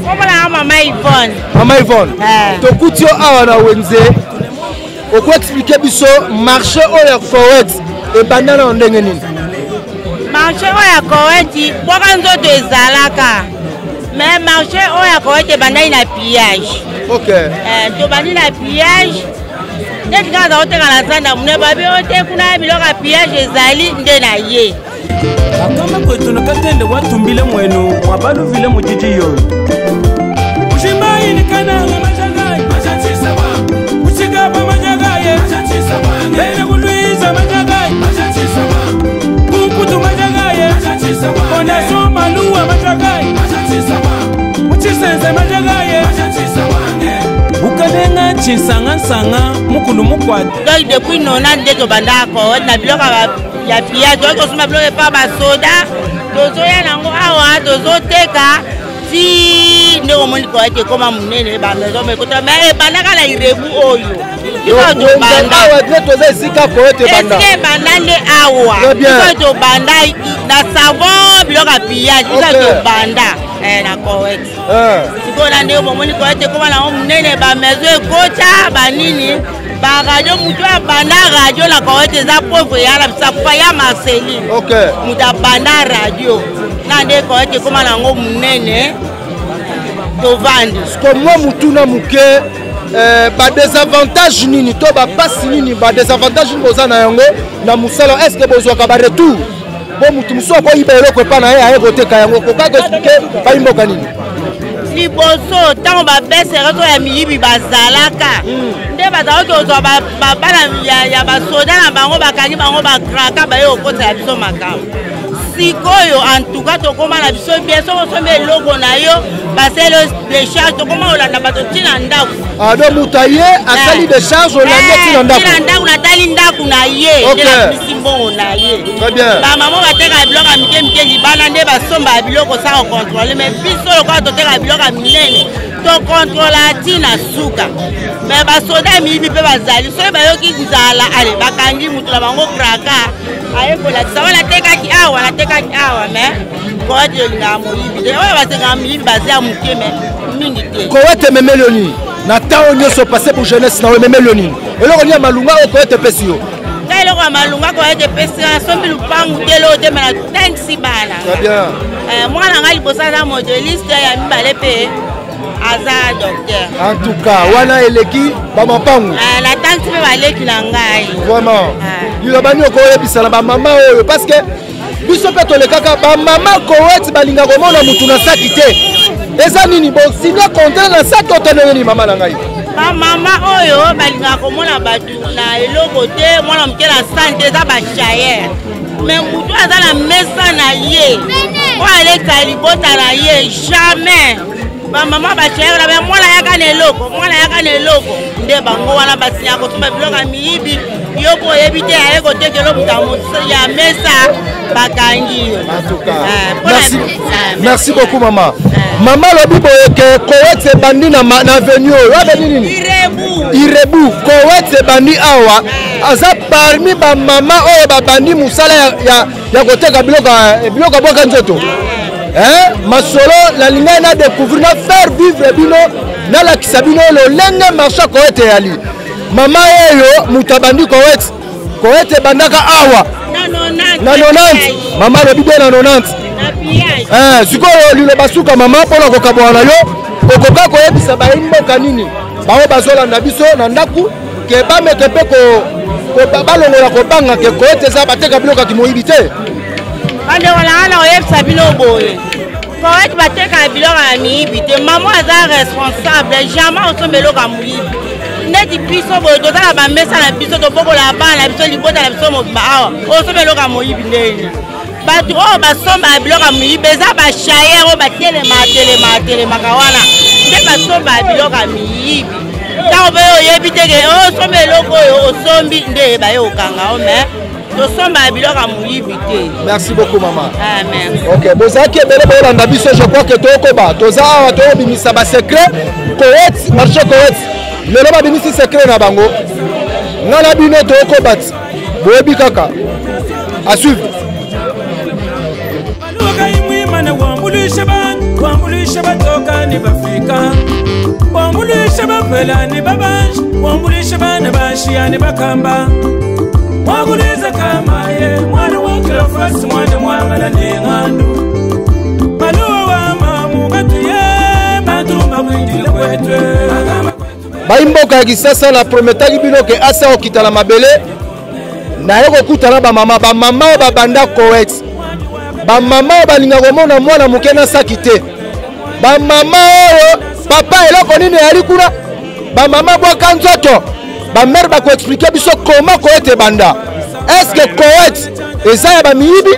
Kombo na mama Yvonne. Mama Yvonne. Eh. Tokuti yo awa na wenze. Oko expliquer biso marché oyo ya Koweït ebanda na ndenge nini? Marché oyo ya Koweït bwaka nzoto ezalaka. Mais marché oyo ya Koweït ebandaki na pillage. Ok. Eh, tobandi na pillage. Neti kaka za koteka na zanda monene babi oyo te kuna biloko ya pillage ezali nde na ye. Akamba kwetu na katende watumbile mwenu mwabaluvile mujiji yoyo ushimbayinikana majagai uchikapa majagaye bene kulwiza majagai kukutu majagaye onasomaluwa majagai muchisenze majagaye bukalenga chisangasanga mukulu mukwata. Donc depuis nona nde tobandaka koweït na biloko ya pillage, toyaki kosomba biloko epa basoda, tozoya nango awa tozoteka ti ndenge omoni Koweït ekoma monene, bamaison mekota, mais ebandaka na irebu oyo. Awa nde toza esika Koweït ebanda. Esika ebanda nde awa. Très bien. Biso tobanda na savon, biloko ya pillage, biso Ok. tobanda na Koweït. Sikoyo na ndenge bomoni Koweït ekoma nango monene, bamaison ekota, banini, baradio. Motu abanda radio na Koweït eza pauvre ya na bisa fa ya Marceline. Ok. Moto abanda radio na nde Koweït ekoma nango monene, tovandi. Ko mwa mutuna moke, badesavantage nini to bapasi nini, badesavantage nini boza na yango na mosala? Est ce que bozwaka baretour po motu mosusu akoyiba eloko epa na ye aye koteka yango? Koka koexpliquer bayimboka nini? Liboso ntango babesere so ya miyibi bazalaka nde bazalaki kozwa babana ya basoda na bango, bakangi bango bakraka, baye kokotela biso makambo. Sikoyo en tout cas tokóma na biso bien. Soki osombi eloko na yo, basali décharge, tokóma kolanda bato ntina ndako. Ah, donc moto aye asali décharge, olandi ntina ndako? Ntina ndako, natali ndako na ye nde nabimisi mbongo na ye. Très bien. Bamama batekaka biloko ya mike mike libanda nde basombaka biloko sa kocontrôler, mais biso lokola totekaka biloko ya minene, tocontrôla ntina suka. Mais basoda ya miyibi mpe bazali, soki bayoki nzala, ale bakangi motu na bango kraka, aye kolakisa wana natekaki awa, natekaki awa. Mais Koweït olingaka moyibi te. Oyo basengaka miyibi baza ya moke, mais mingi te. Koweït ememeli yo nini na ntango nyonso passé pour jeunesse na yo? Ememeli yo nini? Eloko nini ya malunga oyo Koweït epesi yo? Ngai eloko ya malunga Koweït epesi nga, nasombi lupangu te, loo te, mais natangisi bana. Très bien. Mwana ngai liboso aza modeliste, ya mibale mpe aza docteur. En tout cas wana eleki bamapangu. Natangisi mpe baleki na ngai. Vraiment, liloba nini okoyebisa na bamama oyo? Parce que biso mpe tolekaka, bamama Koweït balinga komona mutu na saki te. Eza nini? Bosigne contrat na saki oto ndenge nini, mama na ngai? Bamama oyo balingaka komona bato na eloko te, mwana moke na sante, eza bachayere. Mais motu aza na mesa na ye oyo alekisa libota na ye, jamais bamama bachayere na mwana yaka na eloko, mwana yaka na eloko. Nde bango wana basinyaka kosomba biloko ya miyibi. Yo mpo oyebi te aye kotekela moto ya mesa bakangi yo. Ah, merci, ah, merci beaucoup mama. Ah. Mama alobi boye ke Koweït ebandi na, na avenue oyo avenue nini? Irebu. Irebu. Koweït ebandi awa aza parmi bamama oyo babandi mosala ya, ya, ya koteka biloko biloko abwaka nzoto eh, masolo nalingaki na découvrir na faire vivre bino nalakisa bino lolenge marché Koweït eyali. Mama oyo moto abandi Koweït, Koweït ebandaka awa na 90. Mama alobi bien na 90. Eh, sikoyo liloba suka mama mpona kokabwana na yo, okoka koyebisa bayi mboka nini bango bazolanda biso na ndako ke bameke mpe balongola kobanga ke Koweït eza bateka biloko ya kimoyibi te. Bandeko na ngai, na koyebisa bino boye, Koweït batekaka biloko ya miyibi te. Mama aza responsable, jamais osomba eloko ya moyibi. Neti biso boye toza na bamesa na biso, tobokola bana na biso, libota na biso mobimba awa, osomba eloko ya moyibi ndeni? Bato oyo basombaka biloko ya miyibi eza bashayere oyo batelemaka telemaka telemaka wana nde basombaka biloko ya miyibi. Ntango mpe oyebi te ke osomba eloko oyo osombi nde baye kokanga o, mais tosombaka biloko ya moyibi te. Merci beaucoup mama. Ah, merci. Ok, bozalaki ebele boyolanda biso, je crois que tokoba toza awa toyobimisa basecret Koweït, marché Koweït lelo babimisi secret na bango. Nga na bino tokoba ti boyebi kaka à suivre. Wambuluisha bantu, wambuluisha batoka ni bafika, wambuluisha bapela ni babanje, wambuluisha bana bashiya ni bakamba, wakuliza kama ye mwana wa Cleophas, mwana mwangala ni ng'andu maluwa wa mamu katuye bantu bakwindile kwetwe. Bayi mboka ya Kisasa, na prometaki bino ke asa okita na mabele naye kokutana bamama, bamama oyo babanda Koweït, bamama oyo balinga komona mwana moke na saki te, bamama oyo papa eloko nini eyali kuna, bamama bwaka nzoto, bamare bakoexpliquer biso koma Koweït ebanda. Est-ce Koweït eza ya bamiyibi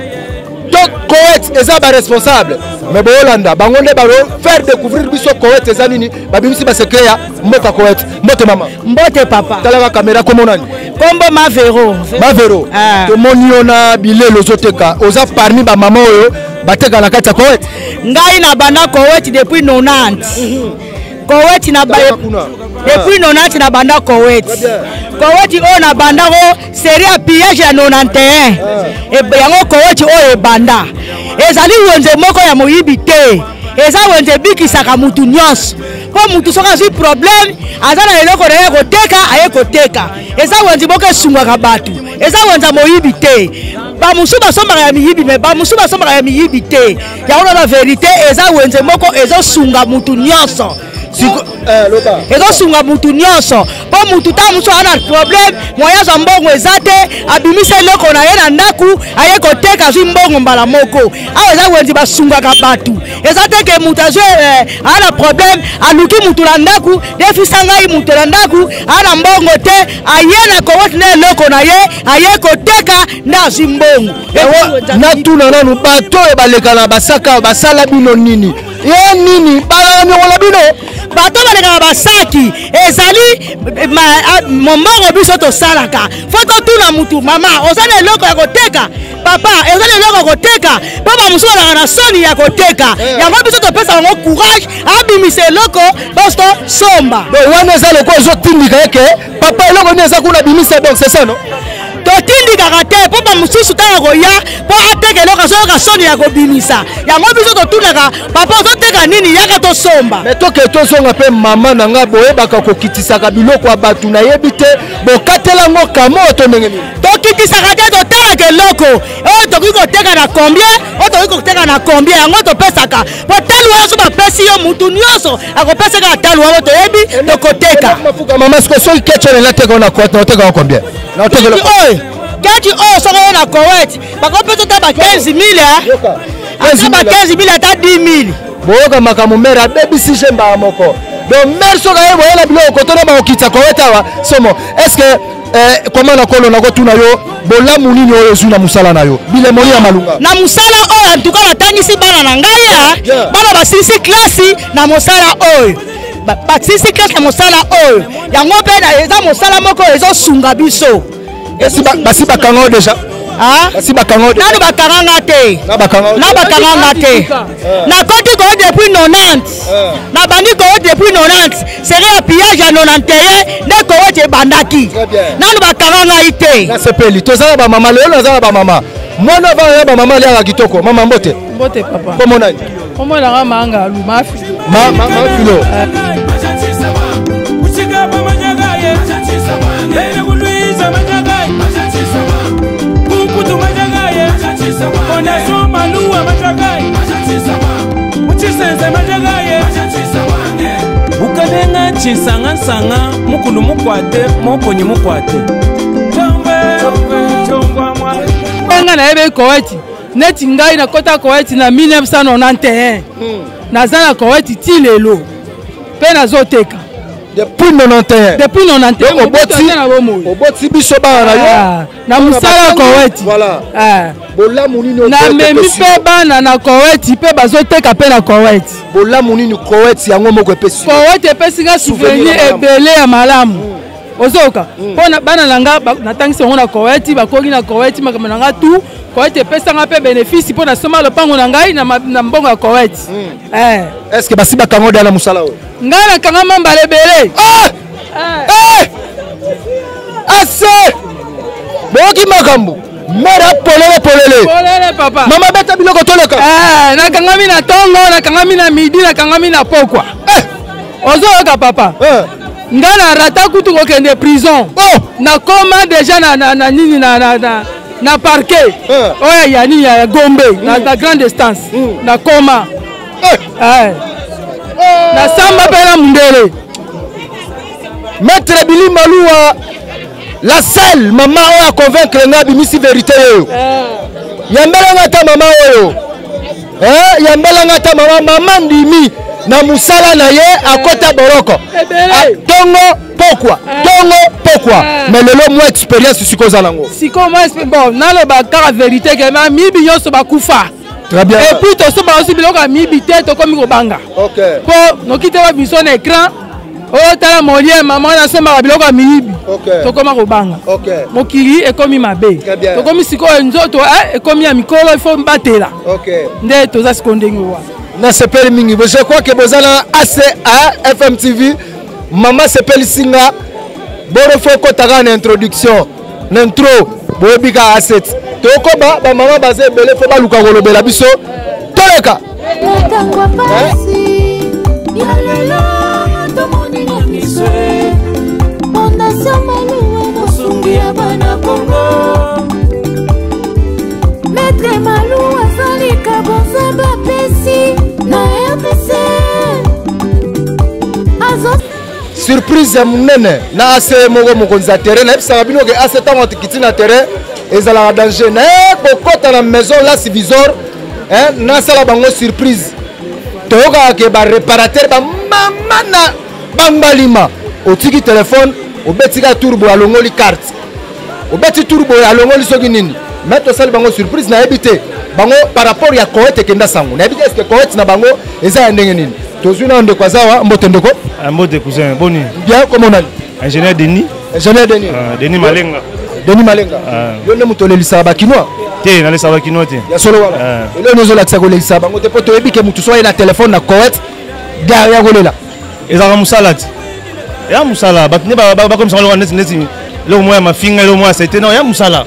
to Koweït eza baresponsable? Mais boyolanda bango nde bao faire découvrir biso Koweït eza nini, babimisi basecret ya mboka Koweït. Mbote mama. Mbote papa. Talaka kamera, kombo nani? Kombo Mavero. Mavero. Ah. Tomoni yo na bilelo ozoteka, oza parmi bamama oyo bateka na kati ya Koweït. Ngai na banda Koweït depuis 90. Koweït na ba depuis 90 na banda Koweït. Koweït oyo na bandako série ya pillage ya 91. Yango Koweït oyo ebanda ezali wenze moko ya moyibi te, eza wenze ebikisaka mutu nyonso, mpo mutu soki azwi problème aza na eloko na ye koteka, aye koteka. Eza wenze moko esungaka bato, eza wenze ya moyibi te. Bamosusu basombaka ya miyibi, mais bamosusu basombaka ya miyibi te. Yango na vérité eza wenze moko ezosunga mutu nyonso, ezosunga mutu nyonso, mpo mutu ntango mosusu aza na problème, moyen azwa mbongo eza te, abimisi eloko na ye na ndako, aye koteka, azwi mbongo mbala moko. Awa eza wenze basungaka bato, eza te ke mutu azwi aza na problème, aluki mutu na ndako, defisa ngai mutu na ndako aza na mbongo te, aye na Koweït na eloko na ye, aye koteka nde azwi mbongo. Natuna nanu, bato oyo baleka na basaka basala bino nini? Ye nini balaka niongola bino? Bato balekaka basaki ezali mombongo biso tosalaka. Fo totuna mutu: mama, oza na eloko ya koteka? Papa, eza na eloko ya koteka? Mpo bamosusu bazalaka na soni ya koteka. Yango biso topesa bango courage, abimisa eloko baso tosomba. Wana eza lokola ozotindika eke papa eloko nini eza kuna, bimisa. Donc c'est ça, non? Totindikaka te, mpo bamosusu ntango koya mpo ateka eloko azoyoka soni ya kobimisa. Yango biso totunaka: papa, ozoteka nini? Yaka tosomba. Mais toke tozonga mpe mama na nga, boyebaka kokitisaka biloko ya bato, nayebi te bokatela yango kamo to ndenge nini? Tokitisaka te, totalaka eloko oyo tokoki koteka na combien, oyo tokoki koteka na combien, yango topesaka. Po talo wana so bapesi yo, mutu nyonso akopesaka talo wana, toyebi tokoteka. Mama, siko soki ketchup nateka na Koweït, naoteka combien? Oyo kati oyo soki oyo na Koweït bakopesa ata ba 15 000, ata ba 15 000, ata 10 000. Boyoka makambo mare abebisi je mbala moko. Donc mare soki aye boyela biloko kotona bakokitisa Koweït awa somo. Est ce que eh, koma na kolo nakotuna yo, bolamu nini oyo ozwi na mosala na yo, bilemoni ya malunga? Na mosala oyo antuka natangisi bana na ngai, bana basilisi klasi na mosala oyo, basilisi klasi na mosala oyo. Yango mpe eza mosala moko ezosunga biso. Basi bakanga yo déjà? Basi bakanga yo? Nanu bakanga nga te, na bakanga nga te. Nakoti koyo depuis 90, nabandi koyo depuis 90, série ya pillage ya 91 nde koyo ebandaki, nanu bakanga ngai te. Nasepeli, toza na bamama lelo, naza na bamama mwana vana ya bamama aliaka kitoko. Mama, mbote. Mbote papa. Kombo nani? Kombo nanga Manga Lu Mafi. Ma ma Mafilo. Bukalenga tshinsangansanga mukulu mukwate mokonyi mukwate. Nga nayebi Koweti neti ngai nakota Koweti na 1991, naza na Koweti ti lelo mpe nazoteka. Depuis 91? Depuis 91. Oboti na bomoi. Oboti biso bana na yo. Na mosala ya Koweti. Voilà. Bolamu nini? Namemi mpe bana na Koweti mpe bazoteka mpe na Koweti. Bolamu nini Koweti yango moko epesi? Koweti epesi nga souvenir ebele ya malamu, ozoyoka, mpo bana na nga natangisi bango na Koweti, bakoki na Koweti, makambo na nga tout Koweti epesanga mpe bénéfice mpo nasomba lopango na ngai na mbongo ya Koweti. Est ce que basi bakanga oda na mosala oyo? Ngai nakangama mbala ebele. Ase boyoki makambo mere apolele polele. Polele papa. Mama, beta biloko toleka. Nakangami na ntongo, nakangami na midi, nakangami na pokwa, ozoyoka papa? Ngai na rata kutu kokende prison. Nakoma déjà na nini na parquet oyo ya nini ya Gombe na grande instance. Nakoma nasamba mpe na mundele. Maître Bili Maluwa, la seule mama oyo aconvaincre nga, abimisi vérité oyo. Yambelanga ata mama oyo, yambelanga ata mama. Mama ndimi na mosala na ye, akota boloko ntongo pokwa, ntongo pokwa, mais lelo mwa expérience sikoyo oza nango. Sikoyo mwa, bon, naloba kaka vérité ke miyibi nyonso bakufa. Très bien. Et puis tosombaka osi biloko ya miyibi te, tokomi kobanga mpo noki te babiso na écran oyo tala molie mama wana asombaka biloko ya miyibi. Tokoma kobanga, mokili ekomi mabe, tokomi sikoyo nzoto ekomi ya mikolo, ifo mbatela nde toza sikoyo ndenge wana. Nasepeli mingi, je crois que boza na ACA FM TV. Mama sepelisi nga boro, fo ekota kaka na introduction, na intro boyebi kaka A7. Tokoba, bamama baza ebele, fo baluka kolobela biso, toleka. Ntango pasi ya lelo tomoni na miso, Fondation Maluwa, mosungi ya bana Kongo, Maître Malu azalika bonzambe apesi na RDC azo Surprise ya monene na ase moko, mokonzi ya terrain. Nayebisaka bino ke ase ntango akiti na terrain ezalaka danger. Naye kokɔta na maison Las Visor, nasala bango surprise. Toyokaka ke baréparateur bamama na bambalima, otiki telefone, obeti ka tour boye, alongoli carte, obeti tour boye, alongoli soki nini. Mais tosali bango surprise. Nayebi te bango par rapport ya Koet ekenda sango, nayebi te est-ce Koet na bango eza ya ndenge nini. Tozwi na ndeko aza wa. Mbote ndeko. Mbote cousin, boni? Bien, kombo nani? Ingénieur Denis. Ingénieur Denis. Denis Malenga. Denis Malenga, yo nde moto olelisaka bakinois? Te, nalesaka bakinois te. Ya solo wana? Eloko ozolakisa kolelisaka bango te, mpo toyebi ke motu so aye na telefone na Koet gare ya kolela. Ezalaka mosala ti, ya mosala. Bato nde bakomisa eloko neti eloko moko ya mafinga, eloko moko ya sete. Non, ya mosala.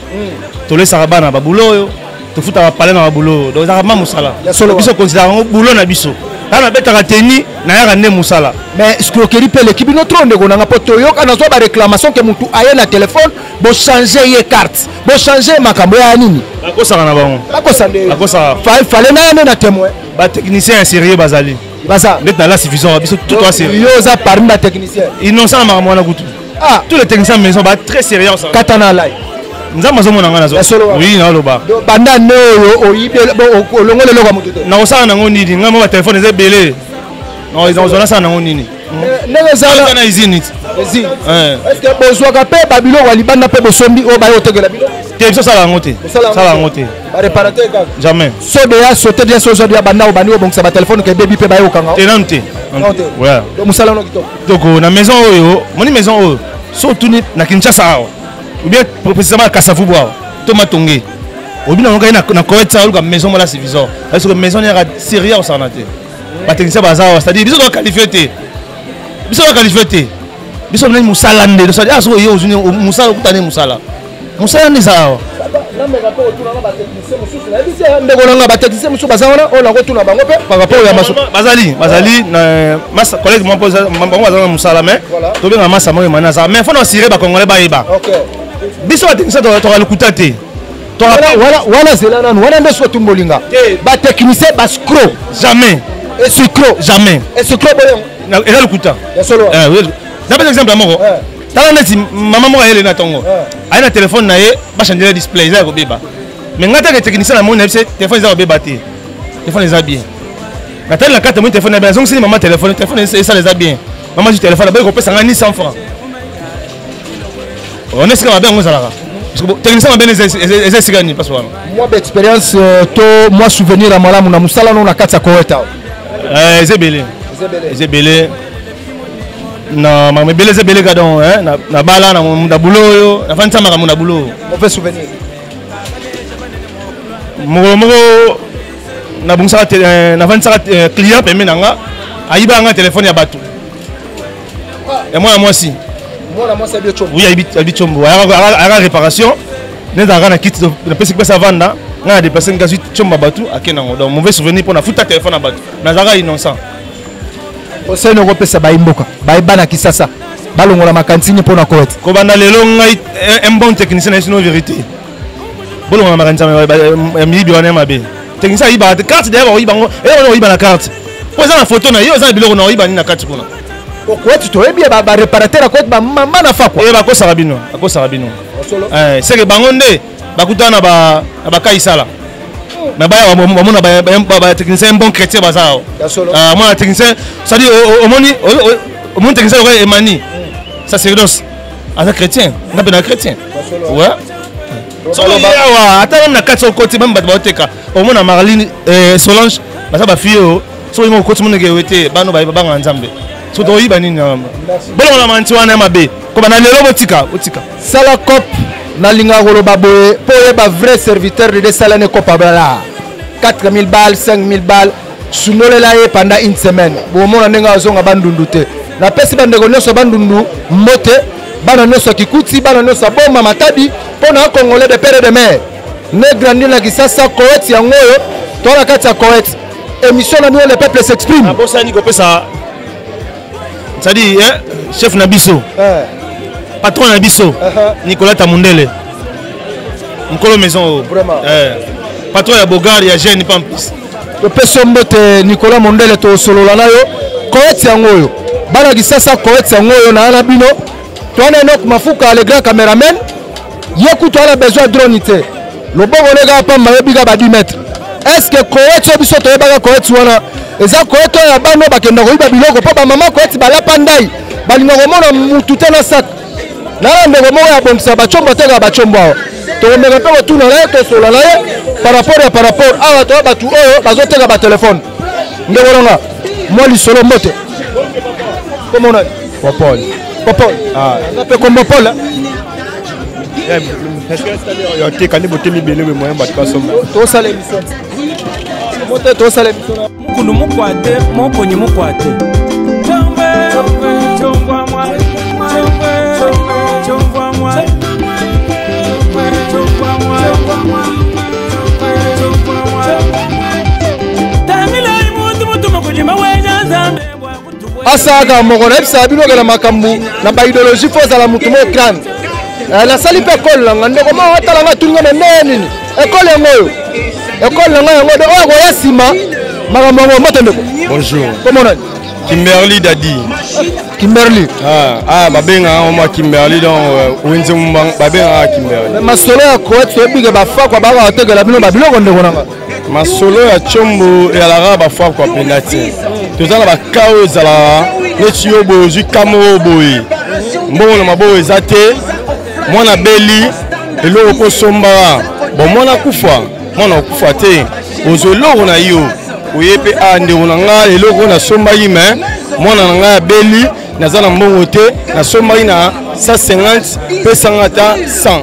Tolesaka bana babulo oyo, tofutaka pale na babulo oyo, donc ezalaka ma mosala. Biso considéraka yango bulo na biso. Kaka nabetaka teni, nayaka nde mosala. Mais escroquerie mpe eleki bino trop, ndeko nanga, mpo toyoka, nazwa baréclamation ke motu aye na telefone, bochange ye carte, bochange makambo ya nini. Bakosaka na bango. Bakosa nde. Bakosaka. Fale naya nde na témoin. Batechnicien ya sérieux bazali. Baza. Neti na la suffisant biso tout toa sérieux. Yo oza parmi batechnicien? Innocent na makambo wana kutu. Ah. Tous les techniciens maison ba très sérieux. Kata na lai. Nzambe azomona nga nazo. Oui, naloba. Banda nde oyo oyibi, olongoli eloko ya motu te? Nakosala nango nini? Ngai mo batelefone eza ebele, ozala nasala nango nini? Ndenge ezala na usine ti. Usine. Est ce que bozwaka mpe babiloko ya libanda mpe bosombi oyo baye otekela bino? Te, biso osala yango te, sala yango te. Baréparateur kaka? Jamais. So deya sote dia so ozwa dia banda obandi obongisa batelefone ke ebebi mpe baye okanga? Te, nanu te. Donc mosala wana kitoko. Kitoko na maison oyo. Moni maison oyo, so otuni na Kinshasa awa. Ou bien précisément à Kasavubu awa to Matonge. Obi na ngai na Koweït ça oluka maison mola suffisant. Parce que maison ya sérieux osana te. Ba technicien baza awa, c'est-à-dire biso to qualifié te. Biso to qualifié te. Biso nani musala nde, c'est-à-dire ah so yo ozuni musala okutani musala. Musala nde eza awa. Ndeko na nga, batechnicien mosusu baza wana oyo nakotuna bango mpe par rapport ya maso. Bazali, bazali na masa collègue moko, bango baza na mosala, mais tobenga masa moko emani aza, mais fona asire bacongolais bayeba biso batechnicien toka lokuta te. Wana zela nanu, wana nde soki otumbolinga batechnicien bascro. Jamais. Escro. Jamais. Escro boyango. Eza lokuta. Ya solo. Napesa exemple moko. Tala neti mama moko ayele na ntongo, aye na telefone na ye, bachange display, eza ya kobeba. Mais ngai take technicien na moni na biso, telefone eza kobeba te, telefone eza bien. Natali na kati, amoni telefone na bien, azongiseli mama telefone, telefone esala eza bien. Mama zwi telefone, aboyi kopesa ngai ni 100 francs. On esika mabe yango ezalaka technicien mabe eza esika nini mpasi wana? Mwa baexpérience to mwa souvenir ya malamu na mosala no na kati ya Koweta? Eza ebele, eza ebele na makambo ebele, eza ebele kadon na bala na bulo oyo nafandisa makambo na bulo oyo. Mauvais souvenir? Mokolo moko nabongisaka, nafandisaka client pembe na nga, ayibaka nga telefone ya bato ya mwana mwasi. Mwana mwasi ayebi tshombo? Oui, ayebi tshombo. Ayaka réparation, nde ezalaka na kiti, napesi pesa avanda, ngai na déplace, nga azwi tshombo ya bato, ake nango. Donc mauvais souvenir mpo nafuta telefone ya bato, nazalaka innocent. Conseil noko opesa bayi mboka, bayi bana Kisasa, balongola makantini mpo na Koweït? Kobanda lelo ngai un bon technicien na ye, sino vérité, bolongola makanisi ya miyibi wana ya mabe. Technicien ayibaka te carte. D'ailleurs bakoyiba yango, eloko wana koyiba na carte po eza na photo na ye, oza na biloko na oyiba nini na kati kuna? Koweït toyebi ya baréparateur ya Koweït, bamama na fakwa. E bakosaka bino, bakosaka bino. Seke bango nde bakutana na bakaisala, mais baya bamona batechnicien bon chrétien baza awa. Mwana technicien, c'est-à-dire omoni, omoni technicien lokola Emani sacerdoce aza chrétien, nga mpe na chrétien. Ouais, soki awa ata meme na kati okoti, meme bato baoteka, omona Marline, Solange, baza bafille oyo soki mo okoti moneke ewe te, bano babanga Nzambe. Soki tokoyiba nini, bolongola manti wana ya mabe koba na lelo, botika, botika. Sala cop, nalingaka koloba boye mpo oyeba vrai serviteur de sala ne cop abala 4000 balles, 5000 balles, sundolela ye pendant une semaine, bomona ndenge azonga Bandundu te. Napesi bandeko nyonso ya Bandundu mbote, bana nyonso ya Kikuti, bana nyonso ya Boma, Matadi, mpo na congolais de père et de mère, ne grandi na Kisasa. Koweït yango oyo, to na kati ya Koweït, émission na bino Le Peuple s'exprime. Nabosani kopesa, c'est-à-dire chef na biso, patron na biso Nicolas Tamundele, mokolo maison oyo, patron ya Bogar ya jeune pampis. Topesi yo mbote, Nicolas Mondele, tosolola na yo. Koweït yango oyo, bana Kisasa, Koweït yango oyo na na bino. Towana Enok Mafuka, le grand caméraman, ye kutu ana besoin drone te, loboko ne kaka pamba, yebi kaka ba 10 mètres. Est ce que Koweït oyo biso toyebaka, Koweït wana eza Koweït oyo ya bano bakenda koyiba biloko mpo bamama Koweït balapa ndai, balinga komona mutu te na sak nana? Ndeko moko ya bongisa bacombo, atekaka bacombo awa, tokomeka mpe kotuna na ye, tosola na ye par rapport ya par rapport awa. Toya bato oyo bazoteka batelefone. Ndeko nanga, mwa lisolo. Mbote, komona? Popol. Popol nga mpe kombo Paul. Yoteka nde botemi ebele boye, moyen bato basomba. Tosala émission mote, tosala émission. Mukulu mukwate mokonyi mukwate. Chongwe, chongwa mwa, chongwe, chongwa mwa, chongwa mwa, chongwa mwa. Tangila imuntu mutuma kujima weja Nzambe. Asalaka moko, nayebisaka bino okela makambo na baidéologie, fo ozala motu moko crâne. Nasali mpe ekole na nga. Ndeko moko atala nga, atuni nga me ndenge nini ekole yango oyo, ekole na ngai yango de oyo akoya nsima makambo yango. Mbote ndeko. Bonjour. Komona? Kimberly Dadi. Kimberly. Ah, babengaka mwa Kimberly, donc wenze babengaka Kimberly. Masolo ya Koweït, toyebike bafakwa baka batekela bino babiloko, ndeko nanga. Masolo ya tshombo ezalaka bafakwa mpenza te. Toza na baka oyo ezalaka neti yo boye, ozwi kama oyo boye, mbongo na maboko eza te, mwana beli eloko mpo osombaka bon, mwana kufa, mwana okufa te, ozwa eloko na yo, oye mpe a ndeko na ngai, eloko oyo nasombaki me mwana na ngai abeli. Naza na mbongo te, nasombaki na 150, pesanga ata 100.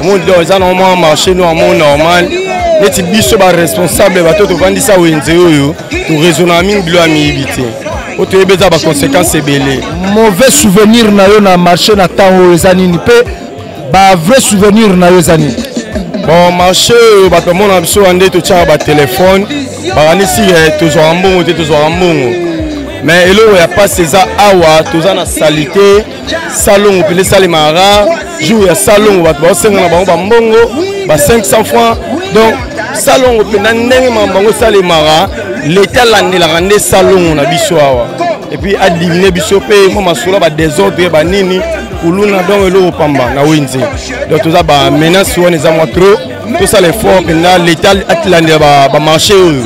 Omoni donc eza na mwa marché noir mo normal. Neti biso ba responsable bato tovandisa wenze oyo, toraisonnaka mingi bilo ya miyibi te. Po toyebi eza ba conséquences ebele. Mauvais souvenir na yo na marché na ntango oyo eza nini mpe ba vrai souvenir na yo eza nini? Bon, marché oyo bato bamona biso wana nde totyaka batelefone, bakanisi tozwaka mbongo te, tozwaka mbongo. Mais eloko ya mpasi eza awa toza na salite. Salongo mpenza esalemaka rare jour ya salongo, bato baosenga na bango bambongo ba 500 francs. Donc salongo mpenza ndenge makambo bango esalemaka, leta alandelaka nde salongo na biso awa, et puis adimine biso mpe mwa masolo ba désordre banini kuluna. Donc eloko pamba na wenze, donc toza ba menace wana eza mwa trop. Tosala effort mpenza, leta atilandela bamarché oyo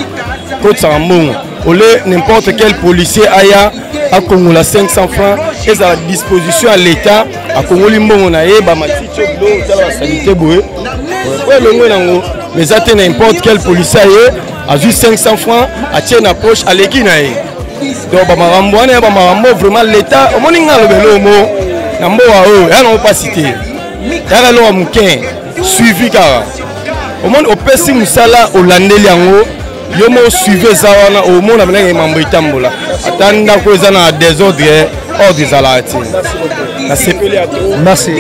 kotisaka mbongo, ole n'importe quel policier aya akongola 500 francs, ezala disposition ya leta, akongoli mbongo na ye, bamatiti oyo biloko otala basalite boye oyo elongwe nango. Mais eza te n'importe quel policier aye azwi 500 francs, atie na poche, aleki na ye. Donc bamakambo wana ya bamakambo vraiment leta omoni nga aloba eloko mo na mboka oyo ya nango mpasi te, yaka eloko ya moke suivi kaka. Omoni opesi mosala, olandeli yango yo moko, suivi eza wana, omona ndenge mambo etambola. Ata ndako eza na désordre, ordre ezalaka te. Nasepeli ya trop. Merci.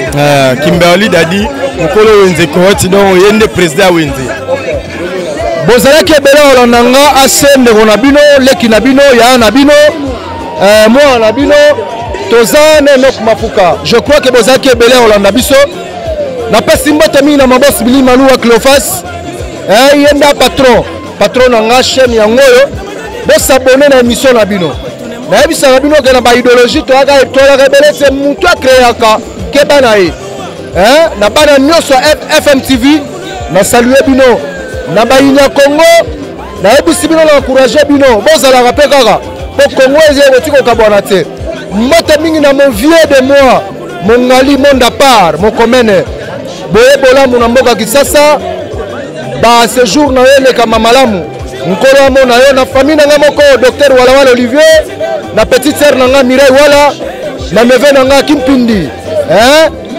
Kimberly Dadi, mokolo wenze Kowati, donc ye nde président ya wenze. Bozalaki ebele kolanda nga ase ndeko na bino, leki na bino, yaya na bino, mwana na bino, toza na Enok Mafuka. Je crois que bozalaki ebele kolanda biso. Napesi mbote mingi na mabosi Bili Maluwa Cleophas, ye nda patron, patron na nga chaîne yango oyo. Bosabone na émission na bino. Nayebisaka bino ke na baidéologie toyaka toyaka ebele, se motu akreaka keba na ye. Na bana nyonso ya FMTV, na salue bino. Na bayini ya Congo, nayebisi bino, na encourage bino, bozalaka mpe kaka mpo Congo eza ekoki kokabwana te. Mbote mingi na mon vieux de moi, Mongali Monda Par Mokomene, boye bolamu na mboka Kisasa, ba séjour na yo elekama malamu, nkolo amona yo. Na famille na nga moko, docteur Walawala Olivier, na petite sœur na nga Mireille Wala, na neveu na nga Kimpindi,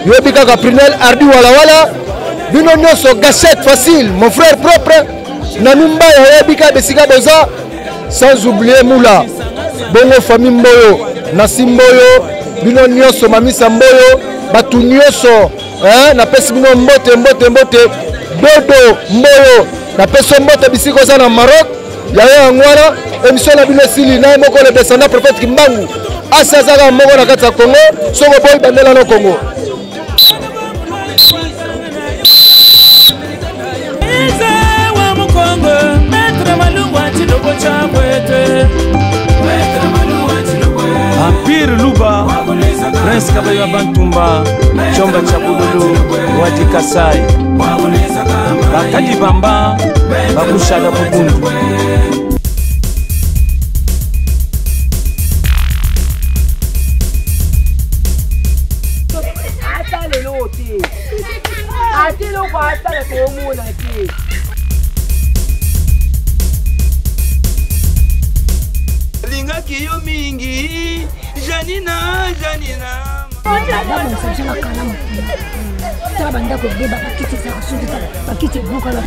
yoyebi kaka Prunel Ardi Walawala, bino nyonso, gâchette facile, mon frère propre Nanu Mbaya, oyebi kaka besika boza, sans oublier Mula bongo, famille Mboyo, Nasi Mboyo, bino nyonso, Mamisa Mboyo, bato nyonso, napesi bino mbote, mbote, mbote. Dodo Mboyo, napesi yo mbote bisika oza na Maroc. Yayo yango wana émission na bino esili. Na ye moko le descendant prophète Kimbangu, asi azaka moko na kati ya Congo. Soki oboyi, bandela no Congo. Empire Luba, Prince Kabayo Bantumba, Chomba Chabululu, Wadi Kasai, Bakadi Bamba, Bakushada Kubundu. Ata lelo te, ata eloko asala toomona te. Alingaki yo mingi, Janina, Janina. Babongisa biso na kalamu kuna, tala bandako ebeba, bakiti ezaka soki, tala bakiti ebukana.